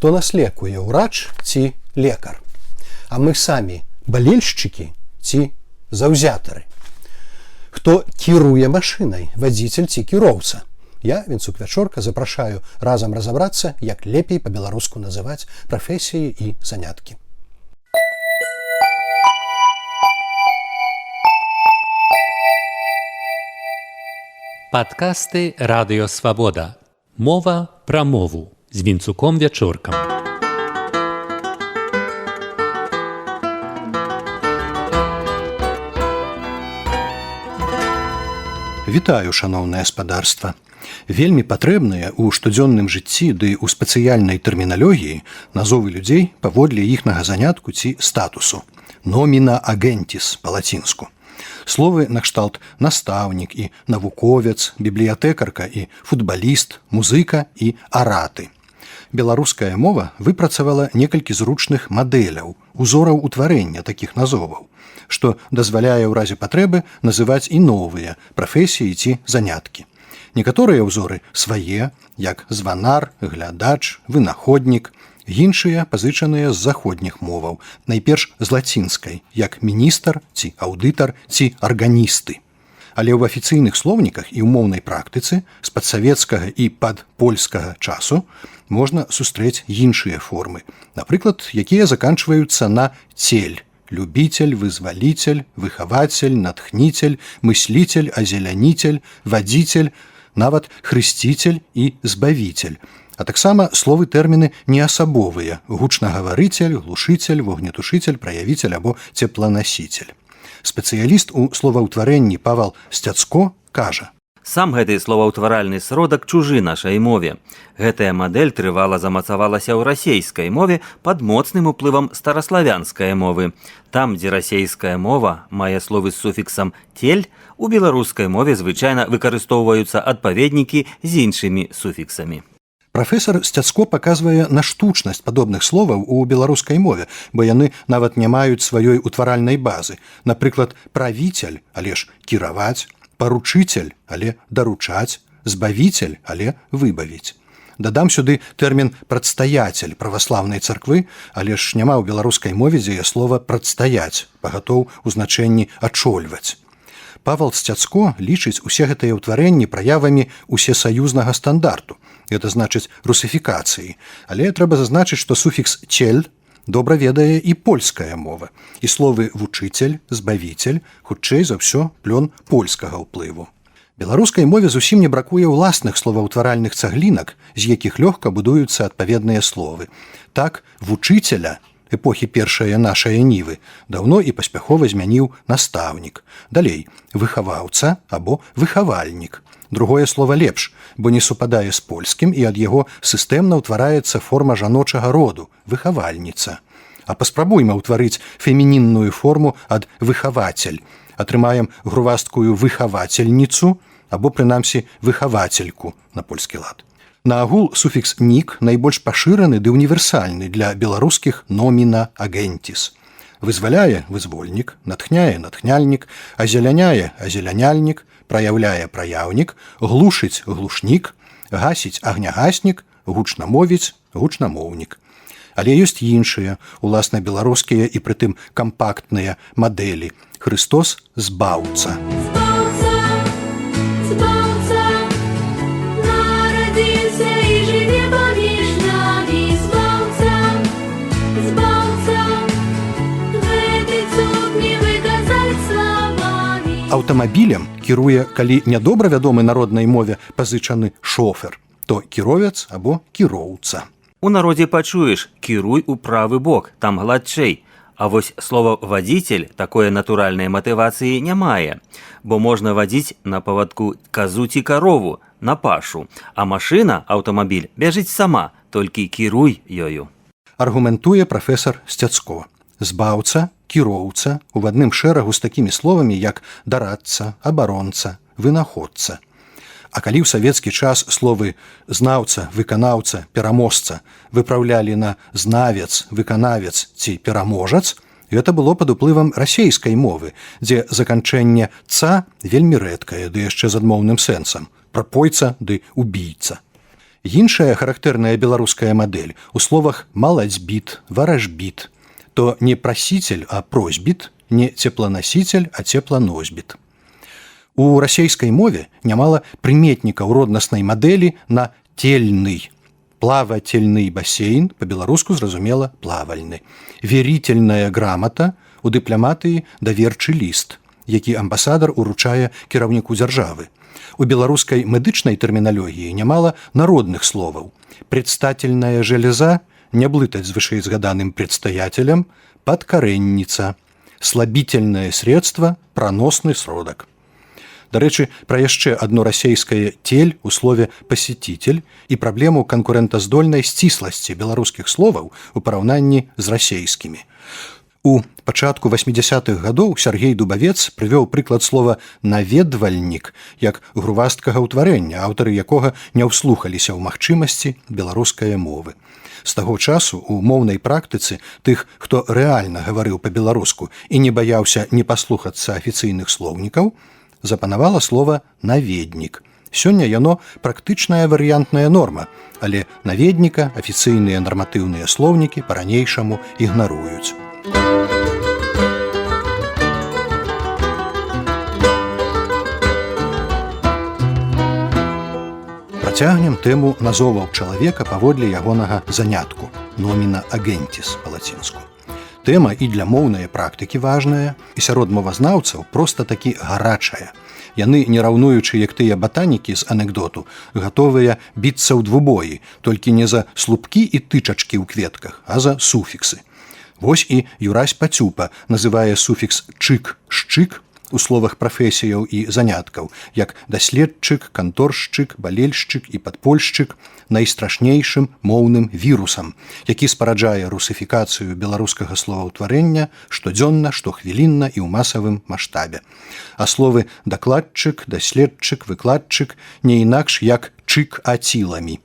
Хто нас лекуе, урач ці лекар? А мы самі балельшчыкі ці заўзятары? Хто кіруе машынай, вадзіцель ці кіроўца? Я, Вінцук Вячорка, запрашаю разам разабрацца, як лепей па-беларуску называць прафесіі і заняткі. Падкасты Радыё Свабода. Мова пра мову з Вінцуком Вячоркам. Вітаю, шаноўнае спадарства. Вельмі патрэбныя ў штодзённым жыцці ды ў спецыяльнай тэрміналогіі назовы людзей паводле іхнага занятку ці статусу. Номіна агентіс па-лацінску. Словы накшталт настаўнік і навуковец, бібліятэкарка і футбаліст, музыка і араты. Беларуская мова выпрацавала некалькі зручных мадэляў, узораў утварэння такіх назоваў, што дазваляе ў разе патрэбы называць і новыя прафесіі ці заняткі. Некаторыя ўзоры свае, як званар, глядач, вынаходнік, іншыя пазычаныя з заходніх моваў, найперш з лацінскай, як міністр ці аўдытар ці арганісты. Але ў афіцыйных слоўніках і ў моўнай практыцы з падсавецкага і падпольскага часу можна сустрэць іншыя формы, напрыклад, якія заканчваюцца на цель: любитель, вызвалитель, выхавацель, натхніцель, мыслитель, азеляніцель, вадзіцель, нават хрысціцель і збавіцель. А таксама словы тэрміны неасабовыя: гучнагаварыцель, глушыцель, вогнетушыцель, праявіцель або цепланасіцель. Спецыяліст у словаўтварэнні Павал Сцяцко кажа: Сам гэты словаўтваральны сродак чужы нашай мове. Гэтая мадэль трывала замацавалася ў расейскай мове пад моцным уплывам стараславянскай мовы. Там, дзе расейская мова мае словы з суфіксам тель, у беларускай мове звычайна выкарыстоўваюцца адпаведнікі з іншымі суфіксамі. Прафесар Сцяцко паказвае на штучнасць падобных словаў у беларускай мове, бо яны нават не маюць сваёй утваральнай базы. Напрыклад, правіцель, але ж кіраваць, паручыцель, але даручаць, збавіцель, але выбавіць. Дадам сюды тэрмін прадстаяцель праваслаўнай царквы, але ж няма ў беларускай мове дзеяслова прадстаяць, пагатоў у значэнні ачольваць. Павал Сцяцко лічыць усе гэтыя ўтварэнні праявамі усесаюзнага стандарту. Гэта значыць русіфікацыі. Але трэба зазначыць, што суфікс цель добра ведае і польская мова. І словы вучыцель, збавіцель хутчэй за ўсё плён польскага ўплыву. Беларускай мове зусім не бракуе ўласных словаўтваральных цаглінак, з якіх лёгка будуюцца адпаведныя словы. Так, вучыцеля эпохі першая нашая нівы даўно і паспяхова змяніў настаўнік. Далей выхаваўца або выхавальнік. Другое слово лепш, бо не супадае з польскім і ад яго сістэмна ўтвараецца форма жаночага роду выхавальніца. А паспрабуйма ўтварыць фемінінную форму ад выхавацель. Атрымаем грувасткую выхавацельніцу або прынамсі выхавацельку на польскі лад. Наагул суфікс нік найбольш пашыраны ды універсальны для беларускіх номіна агентіс. Вызваляе вызвольнік, натхняе натхняльнік, азеляняе азеляняльнік, праяўляе праяўнік, глушыць глушнік, гасіць агнягаснік, гучнамовіць гучнамоўнік. Але ёсць іншыя, уласна беларускія і прытым кампактныя мадэлі. Христос збаўца. Збаўца, збаўца, нарадзіўся і жыве паміж намі. Збаўца, збаўца, гэты цуд не выказаць словамі. Аўтамабілем кіруе, калі нядобра вядомы народнай мове пазычаны шофер, то кіровец або кіроўца. У народзе пачуеш: кіруй у правы бок, там гладчэй. А вось слова вадзіцель такое натуральнай матывацыі не мае, бо можна вадзіць на павадку казу ці карову на пашу, а машына, аўтамабіль бяжыць сама, толькі кіруй ёю. Аргументуе прафесар Сцяцко. Збаўца, кіроўца у адным шэрагу з такімі словамі, як дарадца, абаронца, вынаходца. А калі ў савецкі час словы знаўца, выканаўца, пераможца выпраўлялі на знавец, выканавец ці пераможац, гэта было пад уплывам расейскай мовы, дзе заканчэнне ца вельмі рэдкае, ды яшчэ з адмоўным сэнсам, прапойца ды убійца. Іншая характэрная беларуская мадэль у словах малацьбіт, варажбіт, то не прасіцель, а просьбіт, не цепланасіцель, а цепланосьбіт. У расейскай мове нямала прыметнікаў роднаснай мадэлі на тельны. Плавательны басейн па-беларуску зразумела плавальны. Верительная грамата у дыпламатыі даверчы ліст, які амбасадар уручае кіраўніку дзяржавы. У беларускай медычнай тэрміналогіі нямала народных словаў. Предстательная железа не блытаць з вышэйзгаданым предстоятелем, падкарэнніца, слабительное средство, праносны сродак. Дарэчы, пра яшчэ адно расейскае тель у слове посетитель і праблему канкурэнтаздольнай сцісласці беларускіх словаў у параўнанні з расейскімі. У пачатку 80-х гадоў Сяргей Дубавец прывёў прыклад слова наведвальнік як грувасткага ўтварэння, аўтары якога не ўслухаліся ў магчымасці беларускай мовы. З таго часу у моўнай практыцы тых, хто рэальна гаварыў па-беларуску і не баяўся не паслухацца афіцыйных слоўнікаў, запанавала слова наведнік. Сёння яно практычная варыянтная норма, але наведніка афіцыйныя нарматыўныя слоўнікі па-ранейшаму ігнаруюць. Працягнем тэму назоваў чалавека паводле ягонага занятку номіна агентіс па-лацінску. Тэма і для моўнай практыкі важная, і сярод мовазнаўцаў проста-такі гарачая. Яны, не раўнуючы, як тыя батанікі з анекдоту, гатовыя біцца ў двубоі, толькі не за слупкі і тычачкі ў кветках, а за суфіксы. Вось і Юрась Пацюпа называе суфікс чык шчык у словах прафесіяў і заняткаў, як даследчык, канторшчык, балельшчык і падпольшчык найстрашнейшым моўным вірусам, які спараджае русыфікацыю беларускага словаўтварэння штодзённа, штохвілінна і ў масавым маштабе. А словы дакладчык, даследчык, выкладчык не інакш як чык-аціламі.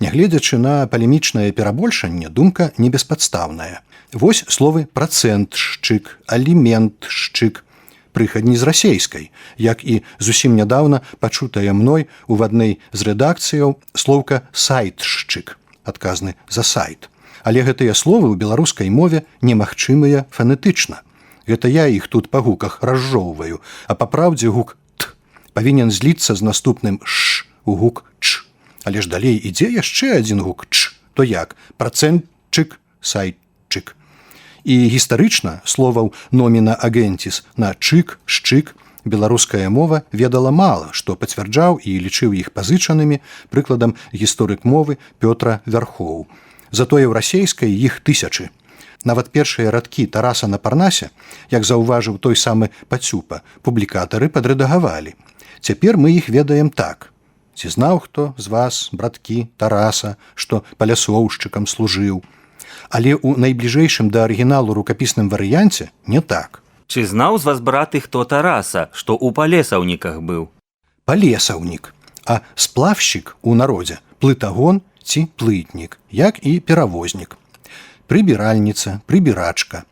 Нягледзячы на палемічнае перабольшанне, думка не беспадстаўная. Вось словы працэнтшчык, аліментшчык, прыхадні з расейскай, як і зусім нядаўна пачутая мной у адной з рэдакцыяў слоўка сайтшчык, адказны за сайт. Але гэтыя словы ў беларускай мове немагчымыя фанетычна. Гэта я іх тут па гуках разжоўваю, а па праўдзе гук т павінен зліцца з наступным ш у гук ч. Але ж далей ідзе яшчэ адзін гук ч, то як працэнтчык, сайтчык. І гістарычна словаў номіна агентіс на чык, шчык беларуская мова ведала мала, што пацвярджаў і лічыў іх пазычанымі, прыкладам гісторык мовы Пётра Вярхоў. Затое ў расейскай іх тысячы. Нават першыя радкі Тараса на Парнасе, як заўважыў той самы Пацюпа, публікатары падрэдагавалі. Цяпер мы іх ведаем так. Ці знаў хто з вас, браткі Тараса, што палясоўшчыкам служыў? Але ў найбліжэйшым да арыгіналу рукапісным варыянце не так. Ці знаў з вас, браты, хто Тараса, што ў палесаўніках быў? Палесаўнік, а сплавшчык у народзе плытагон ці плытнік, як і перавознік. Прыбіральніца, прыбірачка.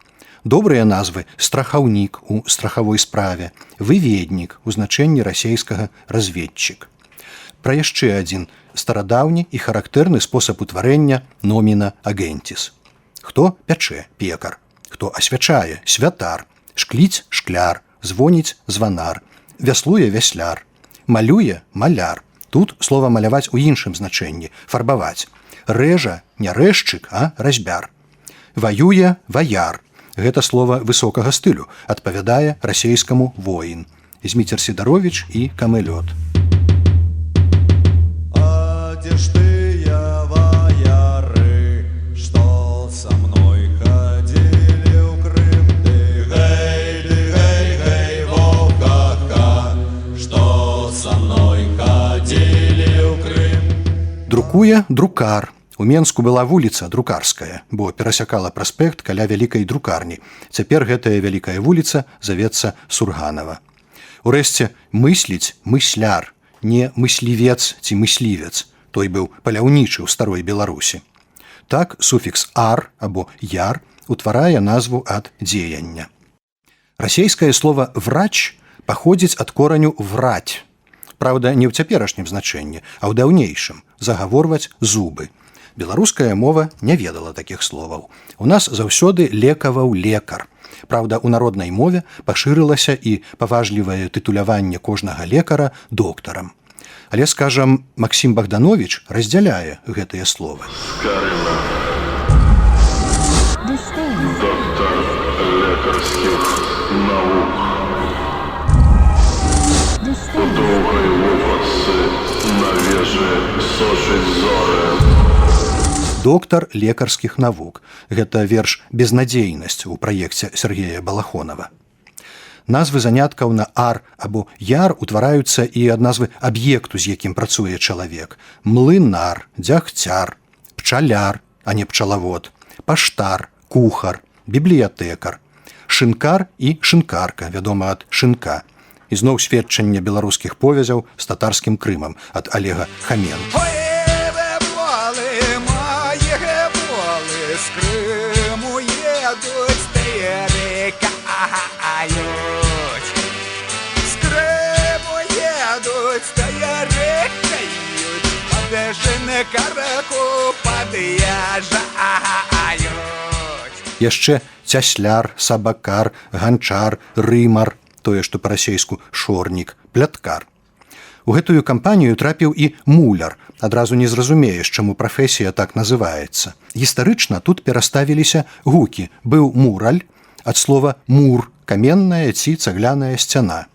Добрыя назвы страхаўнік у страхавой справе, выведнік у значэнні расейскага разведчык. Пра яшчэ адзін старадаўні і характэрны спосаб утварэння номіна агентіс. Хто пячэ пекар, хто асвячае святар, шкліць шкляр, звоніць званар, вяслуе вясляр, малюе маляр. Тут слова маляваць у іншым значэнні, фарбаваць. Рэжа не рэшчык, а разьбяр. Ваюе ваяр. Гэта слова высокага стылю, адпавядае расейскаму воін. Зміцер Сідаровіч і Камэлёт. А дзе ж тыя ваяры, што са мной хадзілі ў Крым? Ты гэй, ты гэй, гэй, во-ха-ха, што са мной хадзілі ў Крым. Друкуе друкар. У Менску была вуліца Друкарская, бо перасякала праспект каля вялікай друкарні. Цяпер гэтая вялікая вуліца завецца Сурганова. Урэшце, мысліць мысляр, не мыслівец ці мыслівец. Той быў паляўнічы ў старой Беларусі. Так суфікс ар або яр утварае назву ад дзеяння. Расейскае слово врач паходзіць ад кораню враць. Праўда, не ў цяперашнім значэнні, а ў даўнейшым загаворваць зубы. Беларуская мова не ведала такіх словаў. У нас заўсёды лекаваў лекар. Праўда, у народнай мове пашырылася і паважлівае тытуляванне кожнага лекара доктарам. Але, скажам, Максім Багдановіч раздзяляе гэтыя словы. Скарына. Доктар лекарскіх навук. У доўгай вопратцы на вежы сочыць зоры. Доктар лекарскіх навук. Гэта верш «Безнадзейнасць» у праекце Сергея Балахонова. Назвы заняткаў на ар або яр утвараюцца і ад назвы аб'екту, з якім працуе чалавек. Млынар, дзягцяр, пчаляр, а не пчалавод, паштар, кухар, бібліятэкар, шынкар і шынкарка, вядома, ад шынка. Ізноў сведчанне беларускіх повязяў з татарскім Крымам ад Алега Хаменкі. Ой, ви були, мої були, з Криму їдуть, стерикають. З Криму їдуть, стерикають, под шинкарку під'їжджають. Яшчэ цясляр, сабакар, ганчар, рымар, тое, што па-расейску шорнік, пляткар. У гэтую кампанію трапіў і муляр. Адразу не зразумееш, чаму прафесія так называецца. Гістарычна тут пераставіліся гукі. Быў мураль, ад слова мур, каменная ці цагляная сцяна.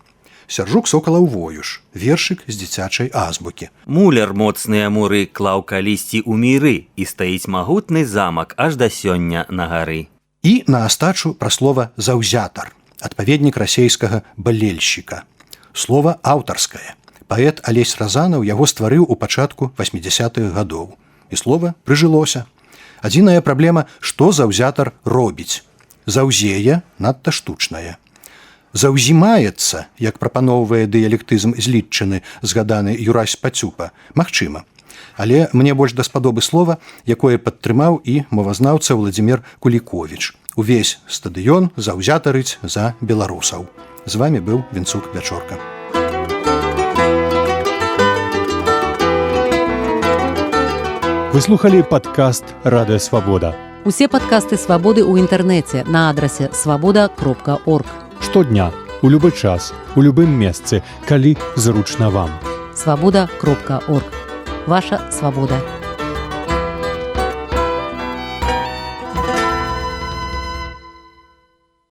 Сяржук Сокалаў Воюш, вершык з дзіцячай азбукі. Муляр моцныя муры клаў калісьці ў міры, і стаіць магутны замак аж да сёння на гары. І на астачу пра слова заўзятар, адпаведнік расейскага болельщика. Слова аўтарскае. Паэт Алесь Разанаў яго стварыў у пачатку 80-х гадоў. І слова прыжылося. Адзіная праблема, што заўзятар робіць. Заўзее надта штучнае. Заўзімаецца, як прапаноўвае дыялектызм з Лідчыны, згаданы Юрась Пацюпа, магчыма. Але мне больш даспадобы слова, якое падтрымаў і мовазнаўца Владзімир Куліковіч. Увесь стадыён заўзятарыць за беларусаў. З вамі быў Вінцук Вячорка. Вы слухали падкаст Радыё Свабода. Усе падкасты Свабоды ў інтэрнэце на адрасе свабода.орг. Штодня, у любы час, у любым месцы, калі зручна вам. Свабода.орг. Ваша свабода.